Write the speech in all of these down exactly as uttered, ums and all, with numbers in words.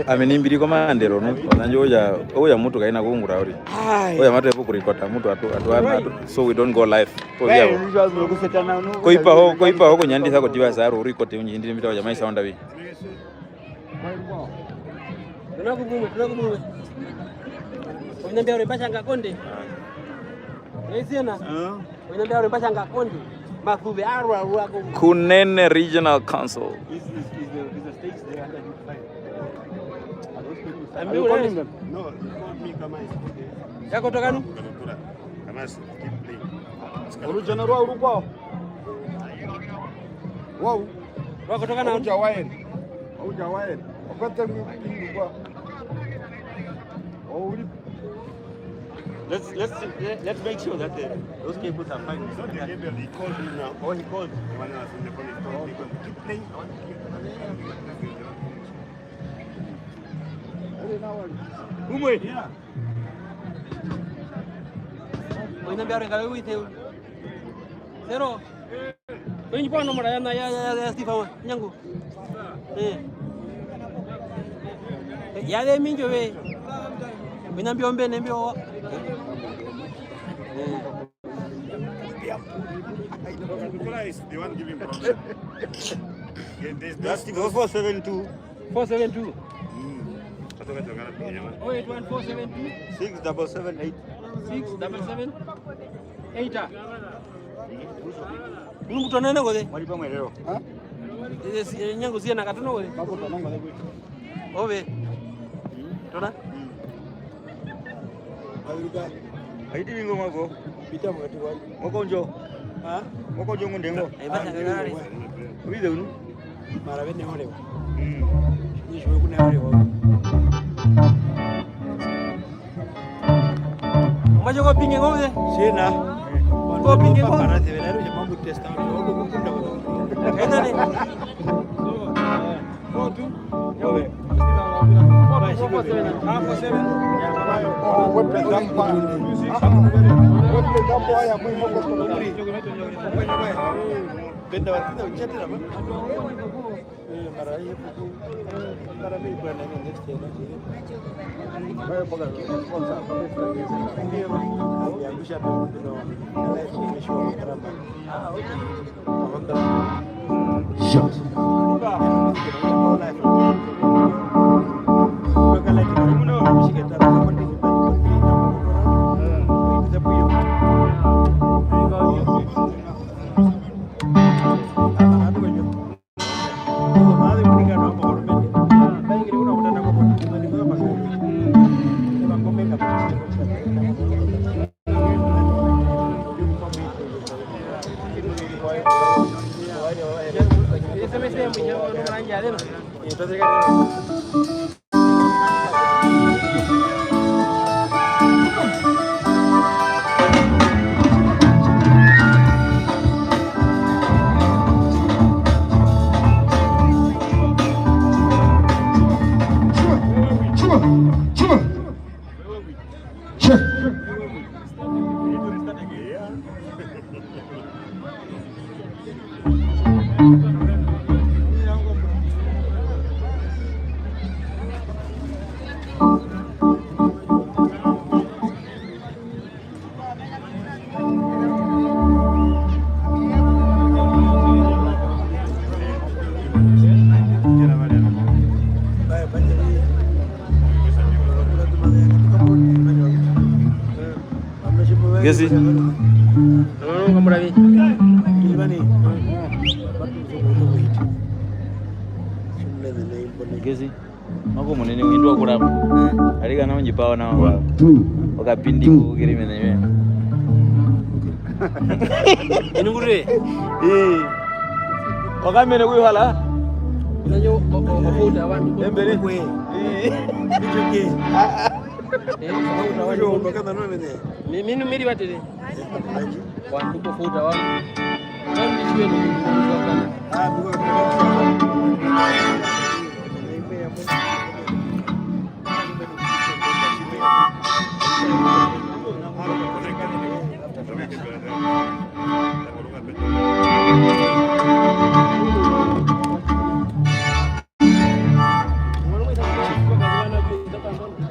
Ami nai mbi ri komaandero nu, ona ndjo okutja, okutja mutu ka ina kuungura uriri. Ai. Okutja matu hepa okurikota, mutu atu, atu, atu, so we don't go live. Okutja, koipaho, koipaho okunyandisa ko device yaro urikote undji, indire mbita kutja mai sound vi. Tuna kumwe, tuna kumwe. Oviṋa mbya uri mba tjanga konde. Eisiena. Oviṋa mbya uri mba tjanga konde. Masuve arwa rwa ko. Kunene Regional Council. Is, is, is the, is the stage there under you fine? Are those people? Are you calling them? No, he called me kama is okay. Yakotoka nu? Kama is keep playing. Olujana rwa uru kwao. Wow. Rwa kotoka na. Auja waen. Auja waen. Okwete ngu pingu kwa. Oh, uli. Let's, let's, let's make sure that the, those cables are fine. So the cable, he called me now. Oh, he called. The one I was in the phone, he told me, "Keep playing. I want to keep playing." Umwe. Yeah. Oina mbya renga wewe ite. Zero. Kwenye pa nomora ya, ya, ya, ya, ya Steve awa, nyangu. Eh. Ya de minjo we. Mina mbio mbene mbio. Eh. Nicola is the one giving problem. Yeah, there's no That's four seven two. Four seven two. Mm. Oh eight one four seven two. Six double seven eight. Six double seven eight. Uri mutu anene ngoze? Mwari pamwe lero. Ha? Eh, si-, eh, nyangu siena katono ngoze? Mapo tonongo le kwetu. Ove. Tona? Aiti bingo mako. Pita mokati kwani. Moko njo. Ha? Moko njo ngunde ngo. Ai, basa kagare. Uize unu? Mara vene orewa. Mm. Ni shwe kuna orewa. Mwacho ko pinge ngove? Sina. Ko pinge ngo? Para te vera ro mambo testa. Enda ne. Four two. Four two, four seven. Ah, four seven. Oh, we play that one. We play that one. Penda wa tina uchatira ba. Eh, mara hii kuku. Mara mimi kwa nani next year. Wewe boga sponsor. Ndio. Ya kusha ndio. Ndio. Ndio. Ngesi. Ngamurabi. Ngesi, mako munene, indu wa kurama. Arikana undji pawa nawa. Okapindi ku kiri mene yoye. Inungurire. Ii. Okamene kuihala. Unanyo o-, o-, ofuta abantu. Embere. Kwe. Ii. Ichoke. Ah, ah. Eh, ofuta abantu. Mi-, minu miri batele. Wandu kofuta wa. Kandi chiwe no. Ah,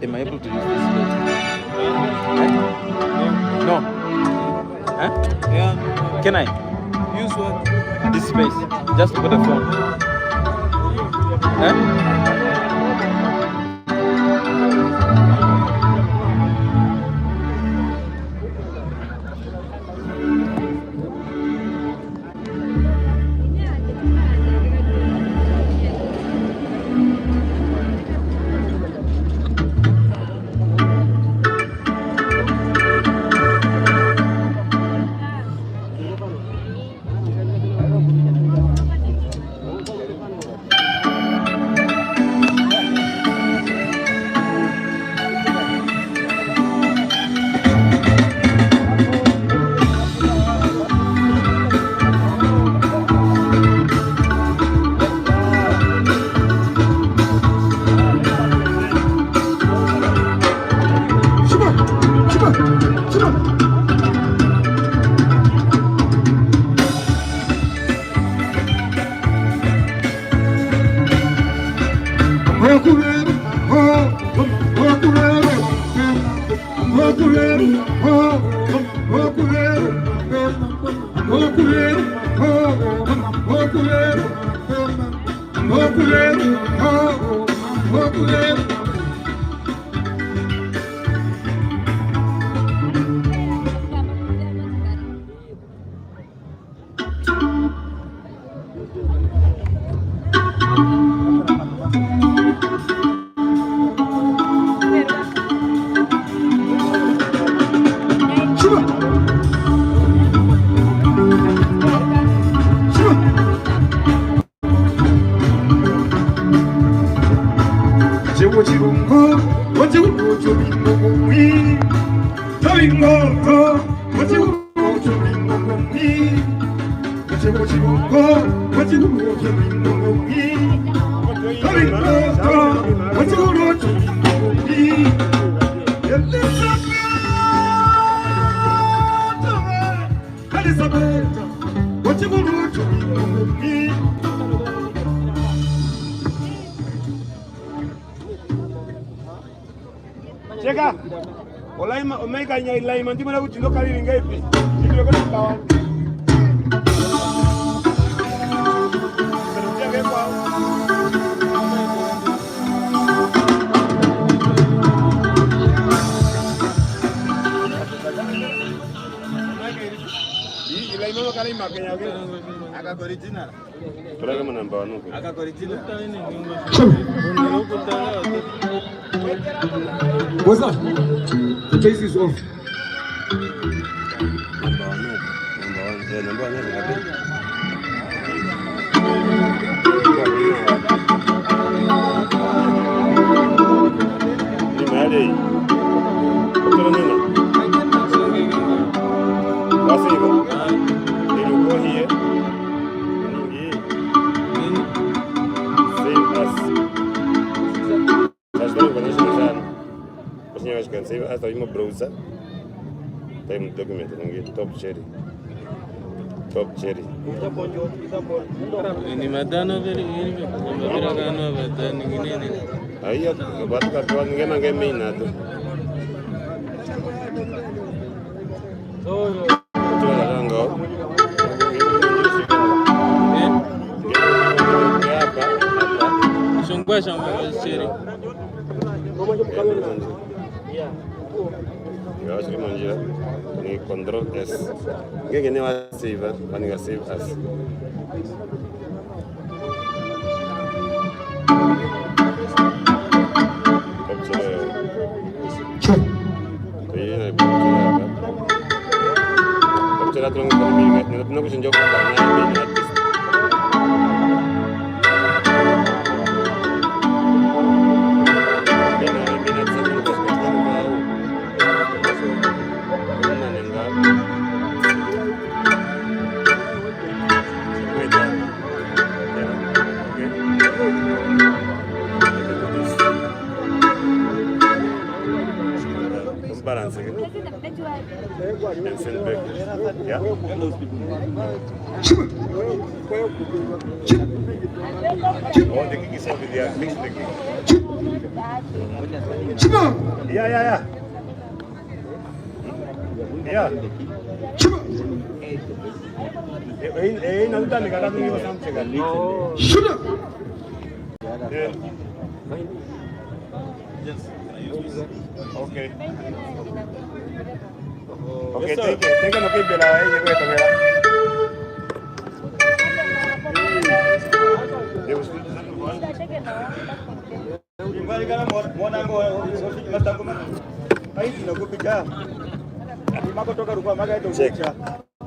am I able to use this space? Eh? No. Eh? Yeah. Can I? Use what? This space. Just for the phone. Eh? Tjirongo, otjiuru tjovimbo komwi, tjovimbo, otjiuru tjovimbo komwi, otjiuru tjovimbo, otjiuru tjovimbo komwi, tjovimbo, otjiuru tjovimbo komwi. Elizabeth, Elizabeth, otjiuru tjovimbo komwi. Tjeka. Olaima, omaika nya ilaima, ndi muna kuti ndo kariri ngaipi. Ndi muna kuti kawa. Tjeka kwa. Ii, ilaima makara imakenya ke. Aka original. Tula ke munamba wanu. What's up? The bass is off. Namba wanu. Namba wanu. Eh, namba wanu, namba wanu. Ni mali. Otro nena. Wasiba. Ni lukohie. Ningi. Save as. Sasa kwa nini sana? Kwa nini washika save as, taimo browser. Time document ningi top cherry. Top cherry. Ni matano veri, veri, veri, veri, kana vatani nginene. Aiya, batu katuwa ngema ngeme inatu. Tjiri. Nga tjiri mondjira, ni control S. Ngenge ne wa save, wa ninga save as. Balance again. And send back. Yeah? Oh, the kick is over there. Fix the kick. Yeah, yeah, yeah. Yeah. Eh, eh, eh, no, dame, dame, dame, dame. Shooter. Yeah. Okay. Okay, yes, sir. Thank you. Thank you, no, keep it, uh, you go ahead, okay. Check.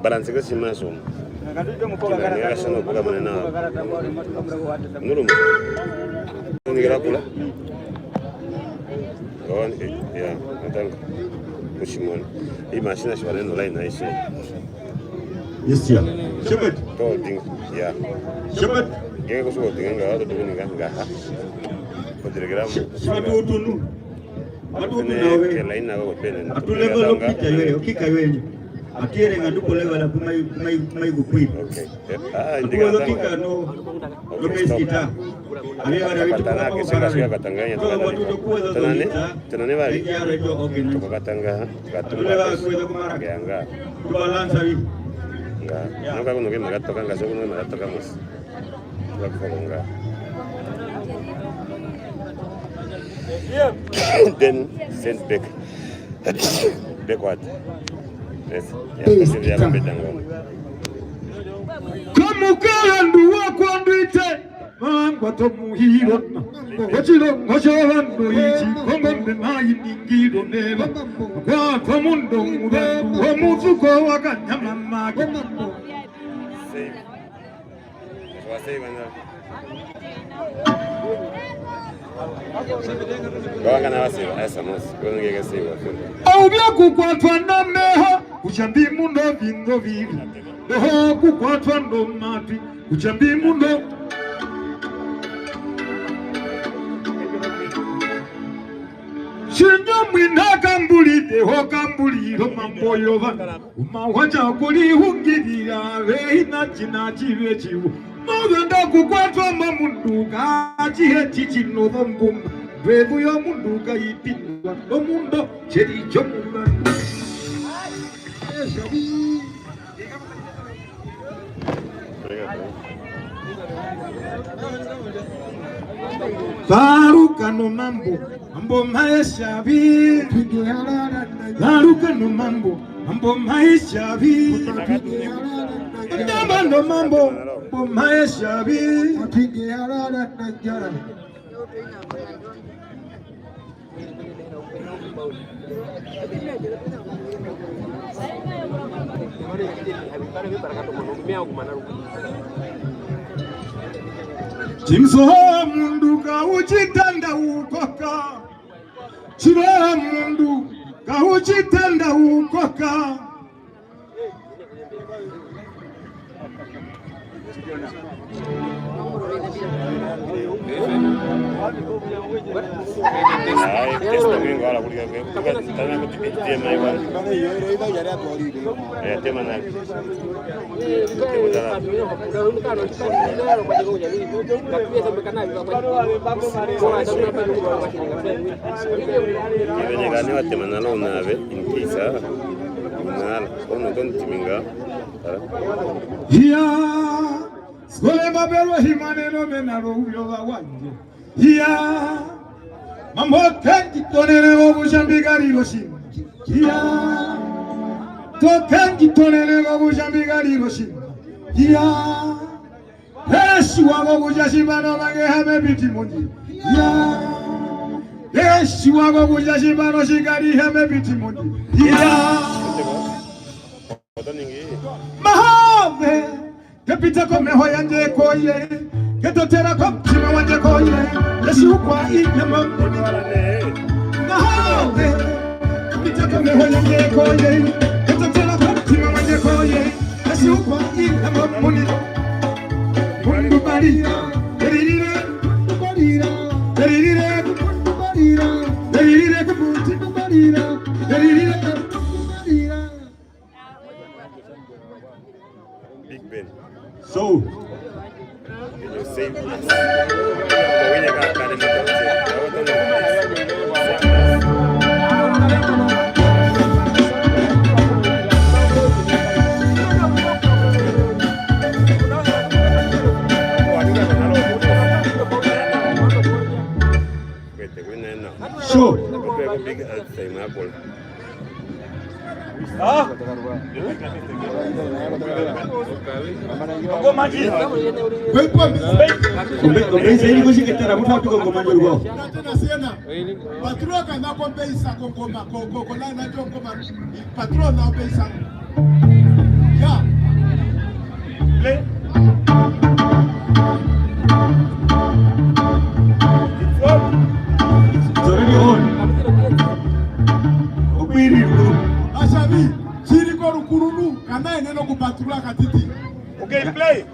Balance ke sima so. Ngaka shano kuka mwana na. Nuru. Ni kala kula. Kawan, eh, ya, atanga. Kushimon. Hii mashina shibane no line na isi. Yes, yeah. Shepherd. To ding, ya. Shepherd. Ngeke kusuko ding nga, to ding nga, nga ha. Ko telegram. Shepherd, utunu. Matuku nawe. Atuleva lokika yoye, okika yoye. Atiere nga nduko leva la kumai, kumai, kumai kukwini. Okay. Ah, atuwa lokika no, no meskita. Ave bara vitu kwa kwa katanga. Todo matu to kuwa do mita. Tenane bari. Eki ara jo, okay, nice. Tuko katanga, katanga. Atuleva kuwa do kumara. Yanga. Kubalansa vi. Nga. Nunca kuno ke magatoka, nga se kuno ke magatoka mos. Then send back. Backward. Yes. Yeah, that's it, yeah, I'm better now. Kamukarandu wa kwandwite, mangwa to muhiro, kochiro, kocho vandu ichi, kongo mbe mai ningiro neva, kwa to mundo murandu, omuzuko wa kanyama maki. Save. Wasei vana. Ngawanga na wasei, asa mos. Kwenye ngeke save. Au bya kukwatwa na meho, kuchambi mundo vindo vivi. Doho kukwatwa ndo matwi, kuchambi mundo. Shinyo mwina kambuli, deho kambuli, lo mambo yo vana. Umauha tja kulihungirira ve hi na tjina tjive tjiwa. Mozanda kukwatwa momundu ka tjihe tji tji nozombumba. Ndwezu yomundu ka ipindwa nomundo tjeri tjomurandu. Varuka nomambo, mambo maesha vi. Varuka nomambo, mambo maesha vi. Ndamba nomambo, mambo maesha vi. Tjimso mundu ka utjitanda ukoka. Tjiva mundu ka utjitanda ukoka. Ivenye kani wa tema nalo una ave, in case, ah, una ala, ono tontiminga. Iya, skole mapero himaneno menaro uyo va wanje. Iya, mambo kenji tonere obushambikari roshima. Iya, to kenji tonere obushambikari roshima. Iya, he, Tjiwa kokutja tjimano mange ha me piti mondjira. Iya. Tjiwa kokutja tjimano tjikariha me piti mondjira. Iya. Mahove, ke pita komeho yandje koye, ke totera komutima wandje koye, esi ukwa inyama. Mahove, ke pita komeho yandje koye, ke totera komutima wandje koye, esi ukwa inyama muni. Mundu barira, eririre, mundu barira, eririre, mundu barira, eririre, mundu barira, eririre, mundu barira. Big Ben. So, can you save us? Sure. Ombe-, ombeisa iri kotjiketara, mutu atuka ongoma ndjo rukwao. Tena siena. Patrol kana kombeisa kongoma, ko, ko, ko, na, na, ndjo ngoma. Patrol na ombeisa. Ya. Play. It's on. It's already on. Okwiri, bro. Ashabi, tjiri ko rukuru nu, kana enene okupaturura katiti. Okay, play.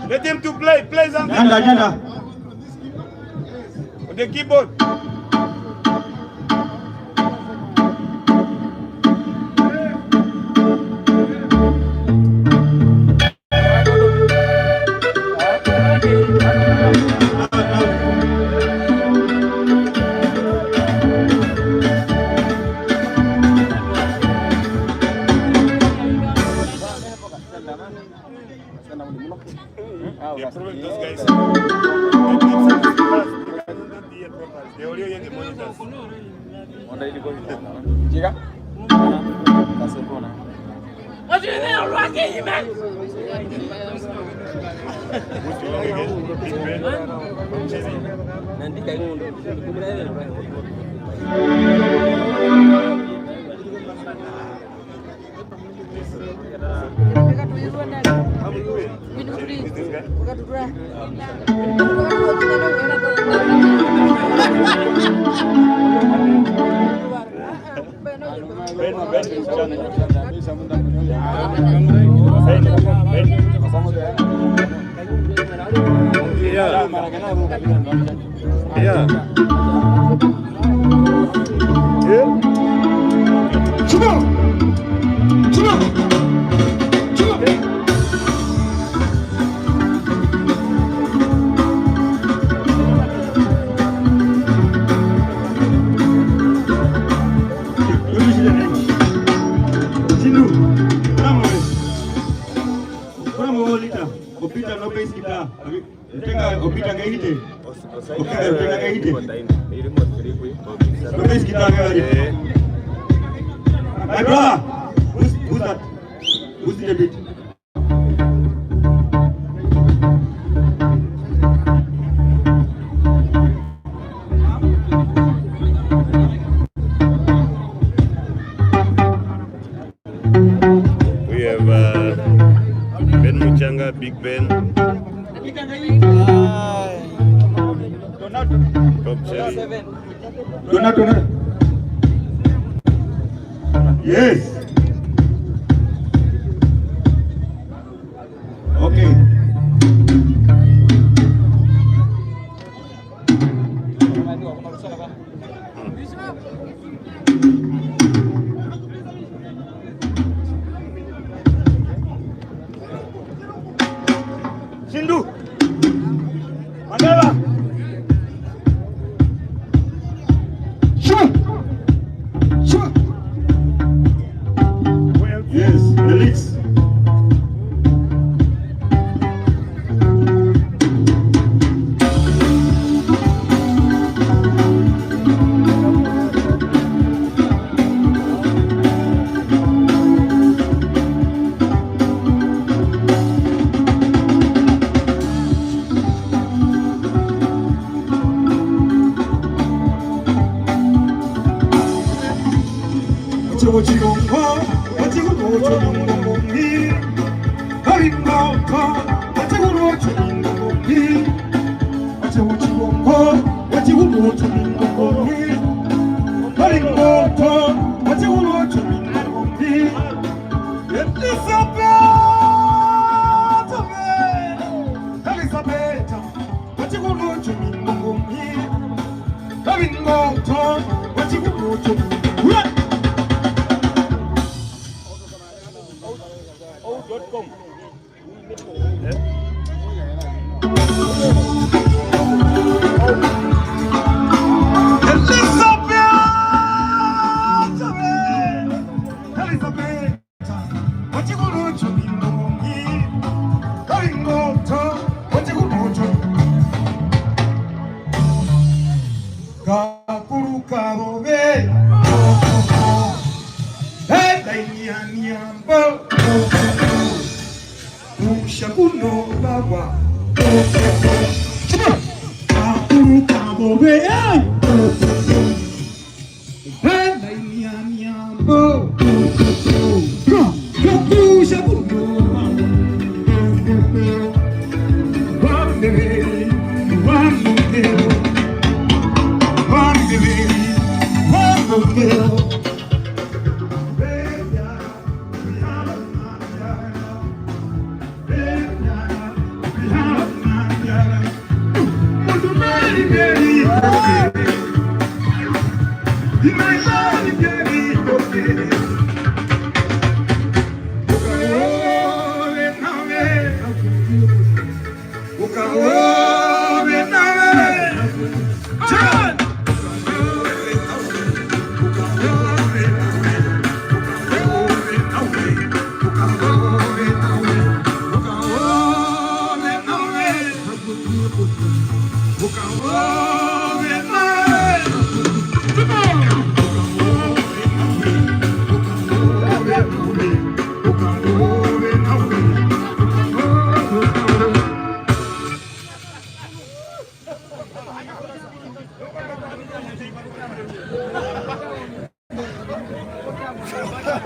Let him to play. Play something. Nyanda, nyanda. On the keyboard. The problem, those guys, they did something fast. They cannot hear properly. The audio in the monitors. What's your name, Rocky, man? What's your name again? Big Ben? Chili? Yeah. Yeah. Yeah. Come on. Come on. Come on. Shindu. Come on. Kuramo lita, opita no bass guitar. Tenga, opita ngai hite. Opita, opita ngai hite. No bass guitar ngai hite. My brother, who's, who's that? Who's in the beat? We have, uh, Ben Muchanga, Big Ben. Top Cherry. Donato, Donato. Yes. Okay. Shindu. Mandela. Sure. Sure. Yes, the leads. Otjirongo, otjikuru otjominongo mbiri. Ovingoto, otjikuru otjominongo mbiri. Otjo otjirongo, otjikuru otjominongo mbiri. Ovingoto, otjikuru otjominongo mbiri. Elisabeth! Elisabeth! Otjikuru otjominongo mbiri. Ovingoto, otjikuru otjominongo mbiri. Elizabeth! Elizabeth! Otjikuru tjominongo mbiri, ovingoto, otjikuru tjo-, kakuru karove, enda inia niambo, kutja kuno vawa, kakuru karove, eh!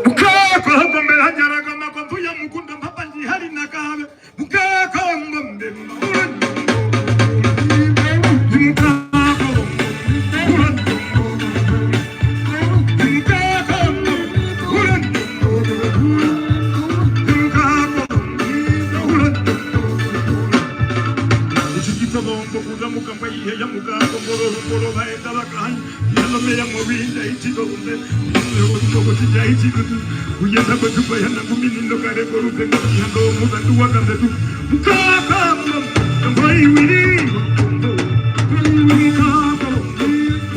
Mukaka ngombe hanyaraka makombo ya mukunda mpapa ndihari na kahawe. Mukaka ngombe. Mukaka ngombe. Yalo meya movinda itiro umbe. Yalo moko tija itiro tu. Kuyenda kwetu kwa yana kumini ndo kare korupe ngo yando muda tu wakande tu. Mukaka mo. Mbai wiri. Mbai wiri kaka.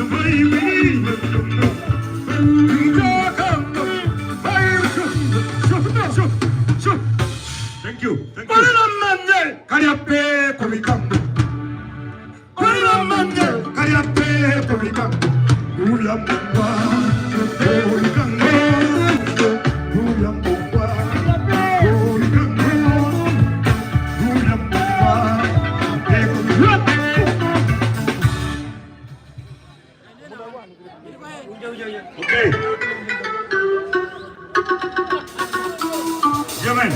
Mbai wiri. Mukaka mo. Mbai wiri. Sure, sure, sure. Thank you. Thank you. Kwa lino manje, kali ape kwa mikambo. Kwa lino manje, kali ape kwa mikambo. Uya mukwa, kwa mikambo. Uya mukwa, kwa mikambo. Uya mukwa, kwa mikambo. Okay. Amen.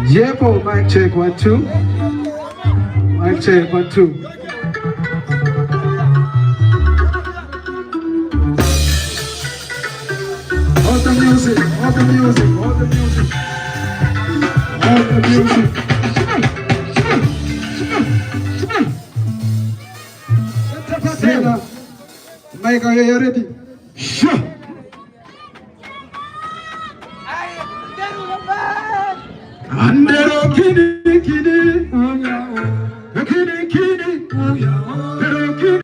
Yepo, mic check, one, two. Mic check, one, two. All the music, all the music, all the music. All the music. Sena. Mike, are you ready? Sure. Andero kini kini. Kini kini. Pero kini.